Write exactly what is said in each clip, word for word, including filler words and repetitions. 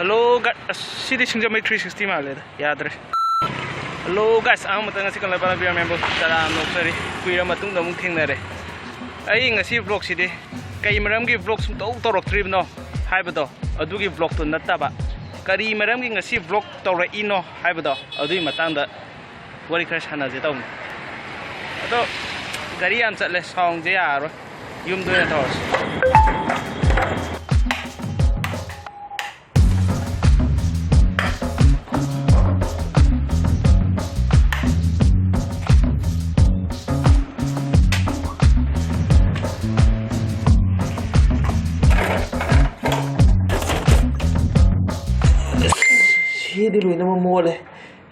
Hello guys, ꯑꯁ, ꯁꯤꯗꯤ ꯁꯤꯡꯖꯃꯩ three sixty ꯃꯥꯜꯂꯦꯗ, ꯌꯥꯗ꯭ꯔꯦ꯫ Hello guys, ꯑꯍꯥꯟꯕꯗ ꯉꯁꯤ ꯀꯪꯂꯩꯄꯥꯛ ꯂꯝꯕꯤ ꯃꯦꯝꯕꯔ ꯇꯔꯥ ꯅꯣꯛꯆꯔꯤ꯫ ꯀꯨꯏꯔ ꯃꯇꯨꯡꯗ ꯑꯃꯨꯛ ꯊꯦꯡꯅꯔꯦ꯫ ꯑꯩ ꯉꯁꯤ vlogꯁꯤꯗꯤ ꯀꯩ ꯃꯔꯝꯒꯤ vlog ꯁꯨꯡꯇꯧ ꯇꯧꯔꯛꯇ꯭ꯔꯤꯕꯅꯣ ꯍꯥꯏꯕꯗꯣ, ꯑꯗꯨꯒꯤ vlogꯇꯨ ꯅꯠꯇꯕ, ꯀꯔꯤ ꯃꯔꯝꯒꯤ ꯉꯁꯤ vlog ꯇꯧꯔꯛꯏꯅꯣ ꯍꯥꯏꯕꯗꯣ, ꯑꯗꯨꯒꯤ ꯃꯇꯥꯡꯗ ꯋꯥꯔꯤ ꯈꯔ ꯁꯥꯟꯅꯁꯦ ꯇꯧꯕꯅꯤ꯫ ꯑꯗꯣ ꯒꯥꯔꯤ ꯌꯥꯝ ꯆꯠꯂꯦ, soundꯁꯦ ꯌꯥꯔꯔꯣꯏ, ꯌꯨꯝꯗ ꯑꯣꯏꯅ ꯇꯧꯔꯁꯤ꯫ ꯁꯤꯗꯤ ꯂꯣꯏꯅꯃꯛ ꯃꯣꯠꯂꯦ꯫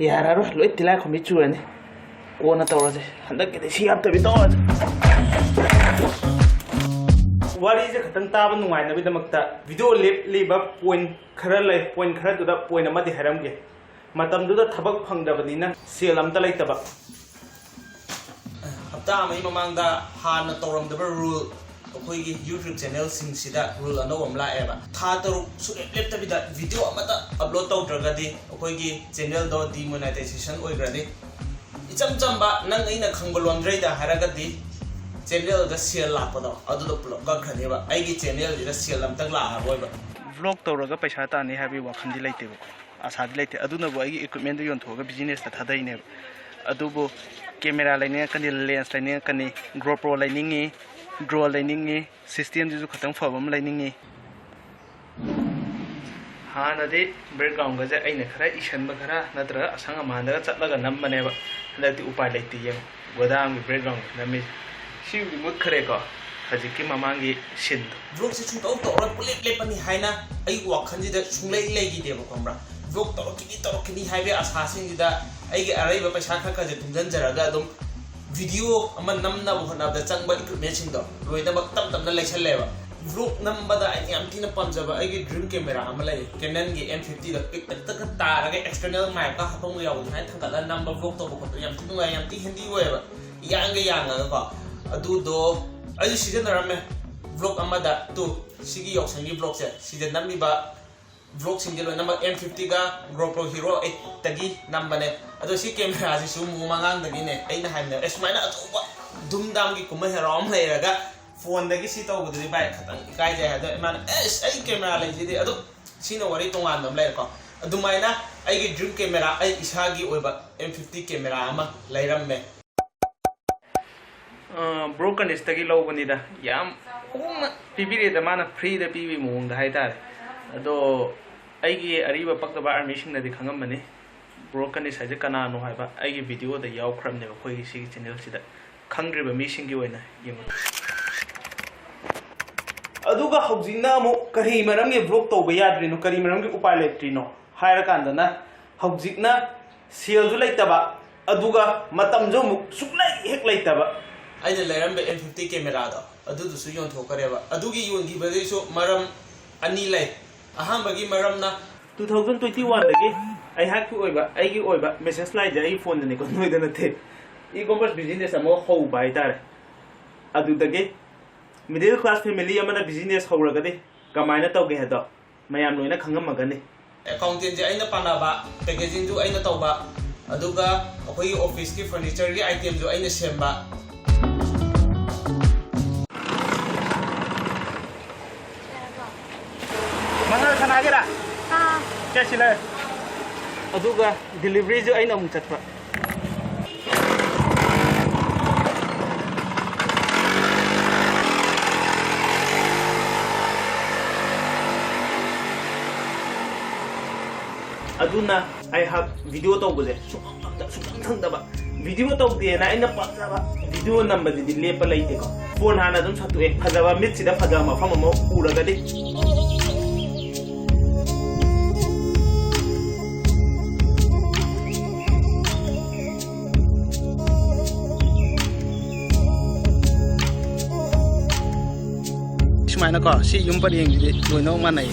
ꯌꯥꯔꯔꯣꯏ, ꯂꯣꯏ ꯇꯤꯜꯂꯥꯏꯈꯨꯝꯕꯤ ꯆꯨꯔꯅꯤ꯫ ꯀꯣꯟꯅ ꯇꯧꯔꯁꯦ, ꯍꯟꯗꯛꯀꯤꯗꯤ ꯁꯤ ꯍꯥꯞꯇꯕꯤ ꯇꯧꯔꯁꯦ꯫ ꯋꯥꯔꯤꯁꯦ ꯈꯇꯪ ꯇꯥꯕ ꯅꯨꯡꯉꯥꯏꯅꯕꯒꯤꯗꯃꯛꯇ video ꯂꯦꯞꯂꯤꯕ point ꯈꯔ ꯂꯩ꯫ Point ꯈꯔꯗꯨꯗ point ꯑꯃꯗꯤ ꯍꯥꯏꯔꯝꯒꯦ꯫ ꯃꯇꯝꯗꯨꯗ ꯊꯕꯛ ꯐꯪꯗꯕꯅꯤꯅ ꯁꯦꯜ ꯑꯝꯇ ꯂꯩꯇꯕ꯫ ꯍꯞꯇꯥ ꯑꯃꯒꯤ ꯃꯃꯥꯡꯗ ꯍꯥꯟꯅ ꯇꯧꯔꯝꯗꯕ rule, ꯑꯩꯈꯣꯏꯒꯤ YouTube channelꯁꯤꯡꯁꯤꯗ rule ꯑꯅꯧꯕ ꯑꯃ ꯂꯥꯛꯑꯦꯕ꯫ ꯊꯥ ꯇꯔꯨꯛ ꯁꯨꯡꯂꯦꯞ ꯂꯦꯞꯇꯕꯤꯗ video ꯑꯃꯠꯇ upload ꯇꯧꯗ꯭ꯔꯒꯗꯤ ꯑꯩꯈꯣꯏꯒꯤ channelꯗꯣ demonetization ꯑꯣꯏꯈ꯭ꯔꯅꯤ꯫ ꯏꯆꯝ ꯆꯝꯕ, ꯅꯪ ꯑꯩꯅ ꯈꯪꯕ ꯂꯣꯟꯗ꯭ꯔꯩꯗ ꯍꯥꯏꯔꯒꯗꯤ, channelꯗ ꯁꯦꯜ ꯂꯥꯛꯄꯗꯣ ꯑꯗꯨꯗꯣ ꯄꯨꯂꯞ ꯀꯛꯈ꯭ꯔꯅꯦꯕ꯫ ꯑꯩꯒꯤ channelꯁꯤꯗ ꯁꯦꯜ ꯑꯝꯇ ꯂꯥꯛꯑꯔꯣꯏꯕ꯫ Vlog ꯇꯧꯔꯒ ꯄꯩꯁꯥ ꯇꯥꯟꯅꯤ ꯍꯥꯏꯕꯒꯤ ꯋꯥꯈꯜꯗꯤ ꯂꯩꯇꯦꯕꯀꯣ, ꯑꯁꯥꯗꯤ ꯂꯩꯇꯦ꯫ ꯑꯗꯨꯅꯕꯨ ꯑꯩꯒꯤ equipmentꯗꯨ ꯌꯣꯟꯊꯣꯛꯑꯒ businessꯇ ꯊꯥꯗꯩꯅꯦꯕ꯫ ꯑꯗꯨꯕꯨ camera ꯂꯩꯅꯤꯡꯉꯛꯀꯅꯤ, lens ꯂꯩꯅꯤꯡꯉꯛꯀꯅꯤ, GoPro ꯂꯩꯅꯤꯡꯉꯤ, drone ꯂꯩꯅꯤꯡꯉꯤ, systemꯁꯤꯁꯨ ꯈꯇꯪ ꯐꯕ ꯑꯃ ꯂꯩꯅꯤꯡꯉꯤ꯫ ꯍꯥꯟꯅꯗꯤ backgroundꯒꯁꯦ ꯑꯩꯅ ꯈꯔ ꯏꯁꯟꯕ ꯈꯔ ꯅꯠꯇ꯭ꯔꯒ ꯑꯁꯪ ꯑꯃꯥꯟꯗꯒ ꯆꯠꯂꯒ ꯅꯝꯕꯅꯦꯕ꯫ ꯍꯟꯗꯛꯇꯤ ꯎꯄꯥꯏ ꯂꯩꯇꯦ, ꯌꯦꯡꯉꯨ, ꯒꯣꯗꯥꯝꯒꯤ backgroundꯗ ꯅꯝꯃꯤꯁꯦ꯫ ꯁꯤꯕꯨꯗꯤ ꯃꯨꯠꯈ꯭ꯔꯦꯀꯣ, ꯍꯧꯖꯤꯛꯀꯤ ꯃꯃꯥꯡꯒꯤ sceneꯗꯣ꯫ Vlogꯁꯦ ꯁꯨꯡꯇꯧ ꯇꯧꯔꯣꯏ, ꯄꯨꯂꯦꯞ ꯂꯦꯞꯄꯅꯤ ꯍꯥꯏꯅ ꯑꯩꯒꯤ ꯋꯥꯈꯜꯁꯤꯗ ꯁꯨꯡꯂꯩ ꯂꯩꯈꯤꯗꯦꯕ, ꯈꯪꯕ꯭ꯔꯥ? Vlog ꯇꯧꯔꯛꯈꯤꯅꯤ, ꯇꯧꯔꯛꯈꯤꯅꯤ ꯍꯥꯏꯕꯒꯤ ꯑꯁꯥꯁꯤꯡꯁꯤꯗ ꯑꯩꯒꯤ ꯑꯔꯩꯕ ꯄꯩꯁꯥ ꯈꯔ ꯈꯔꯁꯦ ꯇꯨꯡꯁꯤꯟꯖꯔꯒ ꯑꯗꯨꯝ video ꯑꯃ ꯅꯝꯅꯕ ꯍꯣꯠꯅꯕꯗ ꯆꯪꯕ equipmentꯁꯤꯡꯗꯣ ꯂꯣꯏꯅꯃꯛ ꯇꯞ ꯇꯞꯅ ꯂꯩꯁꯜꯂꯦꯕ꯫ Vlog ꯅꯝꯕꯗ ꯑꯩꯅ ꯌꯥꯝ ꯊꯤꯅ ꯄꯥꯝꯖꯕ ꯑꯩꯒꯤ dream camera ꯑꯃ ꯂꯩ, Canonꯒꯤ M fiftyꯗ ꯄꯤꯛꯇꯛꯇꯒ ꯇꯥꯔꯒ external micꯒ ꯍꯥꯞꯐꯝꯒ ꯌꯥꯎꯕ, ꯑꯗꯨꯃꯥꯏꯅ ꯊꯥꯡꯒꯠꯂꯒ ꯅꯝꯕ, vlog ꯇꯧꯕ ꯈꯣꯠꯄ ꯌꯥꯝ ꯊꯤ ꯅꯨꯡꯉꯥꯏ, ꯌꯥꯝ ꯊꯤ handy ꯑꯣꯏꯌꯦꯕ, ꯌꯥꯡꯒ ꯌꯥꯡꯉꯒꯀꯣ꯫ ꯑꯗꯨꯗꯣ ꯑꯩꯁꯨ ꯁꯤꯖꯤꯟꯅꯔꯝꯃꯦ vlog ꯑꯃꯗ꯫ ꯇꯨ, ꯁꯤꯒꯤ ꯌꯥꯎꯁꯪꯒꯤ vlogꯁꯦ ꯁꯤꯗ ꯅꯝꯃꯤꯕ ꯕ꯭ꯂꯣꯒꯁꯤꯡꯗꯤ ꯂꯣꯏꯅꯃꯛ ꯑꯦꯝ ꯐꯤꯐꯇꯤꯒ GoPro Hero ꯑꯩꯠꯇꯒꯤ ꯅꯝꯕꯅꯦ꯫ ꯑꯗꯣ ꯁꯤ ꯀꯦꯃꯦꯔꯥꯁꯤꯁꯨ ꯃꯣꯃꯣ ꯑꯉꯥꯡꯗꯒꯤꯅꯦ꯫ ꯑꯩꯅ ꯍꯥꯏꯕꯅꯦ, "ꯑꯦ, ꯁꯨꯃꯥꯏꯅ ꯑꯆꯧꯕ ꯙꯨꯝꯙꯥꯝꯒꯤ ꯀꯨꯝꯍꯩ ꯍꯔꯥꯎ ꯑꯃ ꯂꯩꯔꯒ ꯐꯣꯟꯗꯒꯤ ꯁꯤ ꯇꯧꯕꯗꯨꯗꯤ, ꯚꯥꯏ, ꯈꯤꯇꯪ ꯏꯀꯥꯏꯖꯩ" ꯍꯥꯏꯗꯣ, ꯏꯃꯥꯅ, "ꯑꯦꯁ, ꯑꯩ ꯀꯦꯃꯦꯔꯥ ꯂꯩꯁꯤꯗꯤ"꯫ ꯑꯗꯣ ꯁꯤꯅ ꯋꯥꯔꯤ ꯇꯣꯉꯥꯟꯕ ꯑꯃ ꯂꯩꯔꯦꯀꯣ꯫ ꯑꯗꯨꯃꯥꯏꯅ ꯑꯩꯒꯤ ꯗ꯭ꯔꯤꯝ ꯀꯦꯃꯦꯔꯥ, ꯑꯩ ꯏꯁꯥꯒꯤ ꯑꯣꯏꯕ ꯑꯦꯝ ꯐꯤꯐꯇꯤ ꯀꯦꯃꯦꯔꯥ ꯑꯃ ꯂꯩꯔꯝꯃꯦ꯫ ꯕ꯭ꯔꯣ ꯀꯅꯤꯁꯇꯒꯤ ꯂꯧꯕꯅꯤꯗ꯫ ꯌꯥꯝ ꯍꯣꯡꯅ ꯄꯤꯕꯤꯔꯦꯗ, ꯃꯥꯅ ꯐ꯭ꯔꯤꯗ ꯄꯤꯕꯒꯤ ꯃꯑꯣꯡꯗ ꯍꯥꯏꯇꯥꯔꯦ꯫ ꯑꯗꯣ ꯑꯩꯒꯤ ꯑꯔꯤꯕ ꯄꯛꯇꯕ ꯑꯥꯔꯃꯤꯁꯤꯡꯅꯗꯤ ꯈꯪꯉꯝꯃꯅꯤ, ꯕ꯭ꯔꯣ ꯀꯅꯤꯁ ꯍꯥꯏꯁꯦ ꯀꯅꯥꯅꯣ ꯍꯥꯏꯕ꯫ ꯑꯩꯒꯤ ꯚꯤꯗꯤꯑꯣꯗ ꯌꯥꯎꯈ꯭ꯔꯕꯅꯦꯕ, ꯑꯩꯈꯣꯏꯒꯤ ꯁꯤꯒꯤ ꯆꯦꯅꯦꯜꯁꯤꯗ꯫ ꯈꯪꯗ꯭ꯔꯤꯕ ꯃꯤꯁꯤꯡꯒꯤ ꯑꯣꯏꯅ ꯌꯦꯡꯉꯨ꯫ ꯑꯗꯨꯒ ꯍꯧꯖꯤꯛꯅ ꯑꯃꯨꯛ ꯀꯔꯤ ꯃꯔꯝꯒꯤ ꯕ꯭ꯂꯣꯛ ꯇꯧꯕ ꯌꯥꯗ꯭ꯔꯤꯅꯣ, ꯀꯔꯤ ꯃꯔꯝꯒꯤ ꯎꯄꯥꯏ ꯂꯩꯇ꯭ꯔꯤꯅꯣ ꯍꯥꯏꯔꯀꯥꯟꯗꯅ, ꯍꯧꯖꯤꯛꯅ ꯁꯦꯜꯁꯨ ꯂꯩꯇꯕ, ꯑꯗꯨꯒ ꯃꯇꯝꯁꯨ ꯑꯃꯨꯛ ꯁꯨꯛꯂꯩ ꯍꯦꯛ ꯂꯩꯇꯕ꯫ ꯑꯩꯅ ꯂꯩꯔꯝꯕ ꯑꯦꯝ ꯐꯤꯐꯇꯤ ꯀꯦꯃꯦꯔꯥꯗꯣ, ꯑꯗꯨꯗꯨꯁꯨ ꯌꯣꯟꯊꯣꯛꯈ꯭ꯔꯦꯕ꯫ ꯑꯗꯨꯒꯤ ꯌꯣꯟꯈꯤꯕꯗꯒꯤꯁꯨ ꯃꯔꯝ ꯑꯅꯤ ꯂꯩ꯫ ꯑꯍꯥꯟꯕꯒꯤ ꯃꯔꯝꯅ, two thousand twenty one ꯗꯒꯤ ꯑꯩꯍꯥꯛꯀꯤ ꯑꯣꯏꯕ, ꯑꯩꯒꯤ ꯑꯣꯏꯕ ꯃꯦꯁꯦꯖ ꯂꯥꯛꯏꯁꯦ ꯑꯩꯒꯤ ꯐꯣꯟꯗꯅꯤꯀꯣ, ꯅꯣꯏꯗ ꯅꯠꯇꯦ꯫ E-commerce business ꯑꯃ ꯍꯧꯕ ꯍꯥꯏꯇꯥꯔꯦ꯫ ꯑꯗꯨꯗꯒꯤ middle class family ꯑꯃꯅ business ꯍꯧꯔꯒꯗꯤ ꯀꯃꯥꯏꯅ ꯇꯧꯒꯦ ꯍꯥꯏꯗꯣ ꯃꯌꯥꯝ ꯂꯣꯏꯅ ꯈꯪꯉꯝꯃꯒꯅꯤ꯫ ꯑꯦꯀꯥꯎꯟꯇꯦꯟꯁꯦ ꯑꯩꯅ ꯄꯥꯟꯅꯕ, ꯄꯦꯀꯦꯖꯤꯡꯁꯨ ꯑꯩꯅ ꯇꯧꯕ, ꯑꯗꯨꯒ ꯑꯩꯈꯣꯏꯒꯤ ꯑꯣꯐꯤꯁꯀꯤ ꯐꯔꯅꯤꯆꯔꯒꯤ ꯑꯥꯏꯇꯦꯝꯁꯨ ꯑꯩꯅ ꯁꯦꯝꯕ꯫ ꯃꯉꯥ ꯁꯅꯥꯒꯤꯔꯥ? ꯑꯥ꯫ ꯁꯦ, ꯁꯤ ꯂꯩꯔꯦ꯫ ꯑꯗꯨꯒ ꯗꯤꯂꯤꯚꯔꯤꯁꯨ ꯑꯩꯅ ꯑꯃꯨꯛ ꯆꯠꯄ꯫ ꯑꯗꯨꯅ ꯑꯩꯍꯥꯛ ꯚꯤꯗꯤꯑꯣ ꯇꯧꯕꯁꯦ ꯁꯨꯡꯐꯪ ꯐꯪꯗ-, ꯁꯨꯡꯐꯪ ꯐꯪꯗꯕ꯫ ꯚꯤꯗꯤꯑꯣ ꯇꯧꯗꯦꯅ ꯑꯩꯅ ꯄꯥꯝꯖꯕ ꯚꯤꯗꯤꯑꯣ ꯅꯝꯕꯁꯤꯗꯤ ꯂꯦꯞꯄ ꯂꯩꯇꯦꯀꯣ꯫ ꯐꯣꯟ ꯍꯥꯟꯅ ꯑꯗꯨꯝ ꯁꯠꯇꯣꯛꯑꯦ, ꯐꯖꯕ, ꯃꯤꯠꯁꯤꯗ ꯐꯖꯕ ꯃꯐꯝ ꯑꯃ ꯎꯔꯒꯗꯤ꯫ ꯁꯨꯃꯥꯏꯅꯀꯣ, ꯁꯤ ꯌꯨꯝ ꯄꯔꯦꯡꯁꯤꯗꯤ ꯂꯣꯏꯅꯃꯛ ꯃꯥꯟꯅꯩ꯫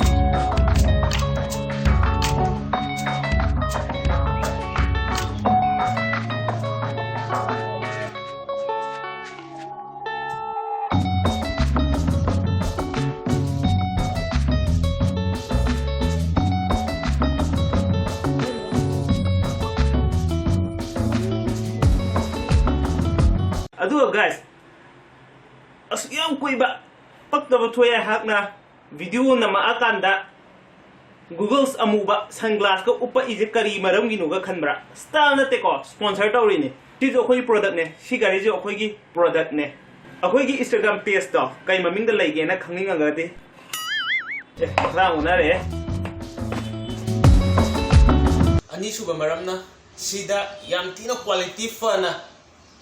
ꯑꯗꯨꯒ guys, ꯑꯁꯨꯛ ꯌꯥꯝ ꯀꯨꯏꯕ ꯄꯛꯇꯕ ꯊꯣꯛꯑꯦ ꯑꯩꯍꯥꯛꯅ video ꯅꯝꯃꯛꯑꯀꯥꯟꯗ goggles ꯑꯃꯨꯕ sunglassꯀ ꯎꯞꯄꯛꯏꯁꯦ ꯀꯔꯤ ꯃꯔꯝꯒꯤꯅꯣꯒ ꯈꯟꯕ꯭ꯔꯥ? Style ꯅꯠꯇꯦꯀꯣ, sponsor ꯇꯧꯔꯤꯅꯤ꯫ ꯁꯤꯁꯨ ꯑꯩꯈꯣꯏꯒꯤ productꯅꯦ, ꯁꯤ ꯘꯔꯤꯁꯨ ꯑꯩꯈꯣꯏꯒꯤ productꯅꯦ꯫ ꯑꯩꯈꯣꯏꯒꯤ Instagram pageꯇꯣ ꯀꯩ ꯃꯃꯤꯡꯗ ꯂꯩꯒꯦꯅ ꯈꯪꯅꯤꯡꯉꯒꯗꯤ, ꯑꯦ, ꯃꯈꯥ ꯑꯣꯟꯅꯔꯦ꯫ ꯑꯅꯤꯁꯨꯕ ꯃꯔꯝꯅ, ꯁꯤꯗ ꯌꯥꯝ ꯊꯤꯅ quality ꯐꯅ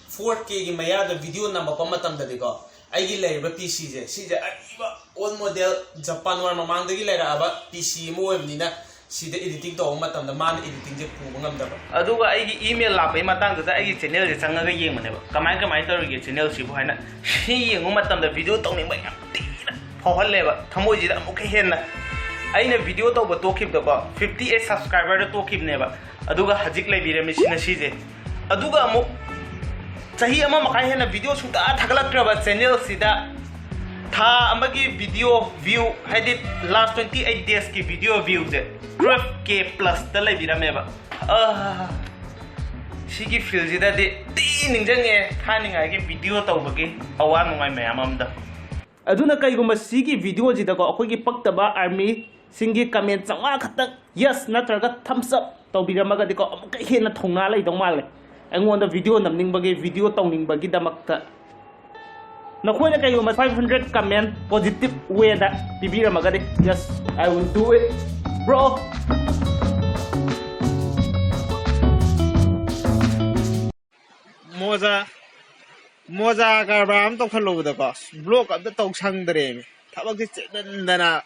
four Kꯒꯤ ꯃꯌꯥꯗ video ꯅꯝꯃꯛꯄ ꯃꯇꯝꯗꯗꯤꯀꯣ, ꯑꯩꯒꯤ ꯂꯩꯔꯤꯕ PCꯁꯦ, ꯁꯤꯁꯦ ꯑꯔꯤꯕ old model Japan war ꯃꯃꯥꯡꯗꯒꯤ ꯂꯩꯔꯛꯑꯕ PC ꯑꯃ ꯑꯣꯏꯕꯅꯤꯅ, ꯁꯤꯗ editing ꯇꯧꯕ ꯃꯇꯝꯗ ꯃꯥꯅ editingꯁꯦ ꯄꯨꯕ ꯉꯝꯗꯕ꯫ ꯑꯗꯨꯒ ꯑꯩꯒꯤ email ꯂꯥꯛꯄꯒꯤ ꯃꯇꯥꯡꯗꯨꯗ ꯑꯩꯒꯤ channelꯁꯦ ꯆꯪꯉꯒ ꯌꯦꯡꯕꯅꯦꯕ, ꯀꯃꯥꯏ ꯀꯃꯥꯏꯅ ꯇꯧꯔꯤꯒꯦ channelꯁꯤꯕꯨ ꯍꯥꯏꯅ꯫ ꯁꯤ ꯌꯦꯡꯕ ꯃꯇꯝꯗ video ꯇꯧꯅꯤꯡꯕ ꯌꯥꯝ ꯊꯤꯅ ꯐꯥꯎꯍꯜꯂꯦꯕ, ꯊꯃꯣꯏꯁꯤꯗ ꯑꯃꯨꯛꯀ ꯍꯦꯟꯅ꯫ ꯑꯩꯅ video ꯇꯧꯕ ꯇꯣꯛꯈꯤꯕꯗꯀꯣ, fifty eight subscriberꯗ ꯇꯣꯛꯈꯤꯕꯅꯦꯕ, ꯑꯗꯨꯒ ꯍꯧꯖꯤꯛ ꯂꯩꯕꯤꯔꯝꯃꯤꯁꯤꯅ ꯁꯤꯁꯦ꯫ ꯑꯗꯨꯒ ꯑꯃꯨꯛ ꯆꯍꯤ ꯑꯃ ꯃꯈꯥꯏ ꯍꯦꯟꯅ video ꯁꯨꯡꯊꯥ ꯊꯥꯒꯠꯂꯛꯇ꯭ꯔꯕ channelꯁꯤꯗ ꯊꯥ ꯑꯃꯒꯤ video view, ꯍꯥꯏꯗꯤ last twenty eight daysꯀꯤ video viewꯁꯦ twelve K plusꯇ ꯂꯩꯕꯤꯔꯝꯃꯦꯕ꯫ ꯑꯥ, ꯁꯤꯒꯤ feelꯁꯤꯗꯗꯤ ꯊꯤ ꯅꯤꯡꯁꯤꯡꯉꯦ ꯊꯥꯏꯅꯉꯥꯏꯒꯤ video ꯇꯧꯕꯒꯤ ꯑꯋꯥ ꯅꯨꯡꯉꯥꯏ ꯃꯌꯥꯝ ꯑꯃꯗ꯫ ꯑꯗꯨꯅ ꯀꯩꯒꯨꯝꯕ ꯁꯤꯒꯤ videoꯁꯤꯗꯀꯣ ꯑꯩꯈꯣꯏꯒꯤ ꯄꯛꯇꯕ armyꯁꯤꯡꯒꯤ comment ꯆꯥꯝꯃꯉꯥ ꯈꯛꯇꯪ yes ꯅꯠꯇ꯭ꯔꯒ thumbs up ꯇꯧꯕꯤꯔꯝꯃꯒꯗꯤꯀꯣ, ꯑꯃꯨꯛꯀ ꯍꯦꯟꯅ ꯊꯧꯅꯥ ꯂꯩꯗꯧ ꯃꯥꯜꯂꯦ ꯑꯩꯉꯣꯟꯗ video ꯅꯝꯅꯤꯡꯕꯒꯤ, video ꯇꯧꯅꯤꯡꯕꯒꯤꯗꯃꯛꯇ꯫ ꯅꯈꯣꯏꯅ ꯀꯩꯒꯨꯝꯕ five hundred comment positive wayꯗ ꯄꯤꯕꯤꯔꯝꯃꯒꯗꯤ, yes, I will do it, bro. ꯃꯣꯖꯥ, ꯃꯣꯖꯥ ꯀꯔꯕꯥꯔ ꯑꯃ ꯇꯧꯁꯜꯂꯨꯕꯗꯀꯣ, vlog ꯑꯝꯇ ꯇꯧ ꯁꯪꯗ꯭ꯔꯦꯃꯤ꯫ ꯊꯕꯛꯁꯦ ꯆꯤꯟꯃꯟꯗꯅ,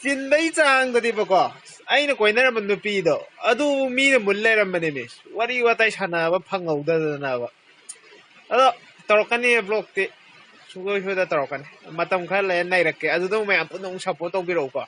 ꯆꯤꯟꯕꯩ ꯆꯥꯡꯗꯗꯤꯕꯀꯣ, ꯑꯩꯅ ꯀꯣꯏꯅꯔꯝꯕ ꯅꯨꯄꯤꯗꯣ, ꯑꯗꯨ ꯃꯤꯅ ꯃꯨꯜ ꯂꯩꯔꯝꯕꯅꯦꯃꯤ꯫ ꯋꯥꯔꯤ ꯋꯥꯇꯥꯏ ꯁꯥꯟꯅꯕ ꯐꯪꯍꯧꯗꯗꯅꯕ꯫ ꯑꯗꯣ ꯇꯧꯔꯛꯀꯅꯤ vlogꯇꯤ, ꯁꯨꯡꯁꯣꯏ ꯁꯣꯏꯗ ꯇꯧꯔꯛꯀꯅꯤ꯫ ꯃꯇꯝ ꯈꯔ ꯂꯩꯔ ꯅꯩꯔꯛꯀꯦ꯫ ꯑꯗꯨꯗ ꯃꯌꯥꯝ ꯄꯨꯟꯅ ꯑꯃꯨꯛ support ꯇꯧꯕꯤꯔꯛꯎꯀꯣ꯫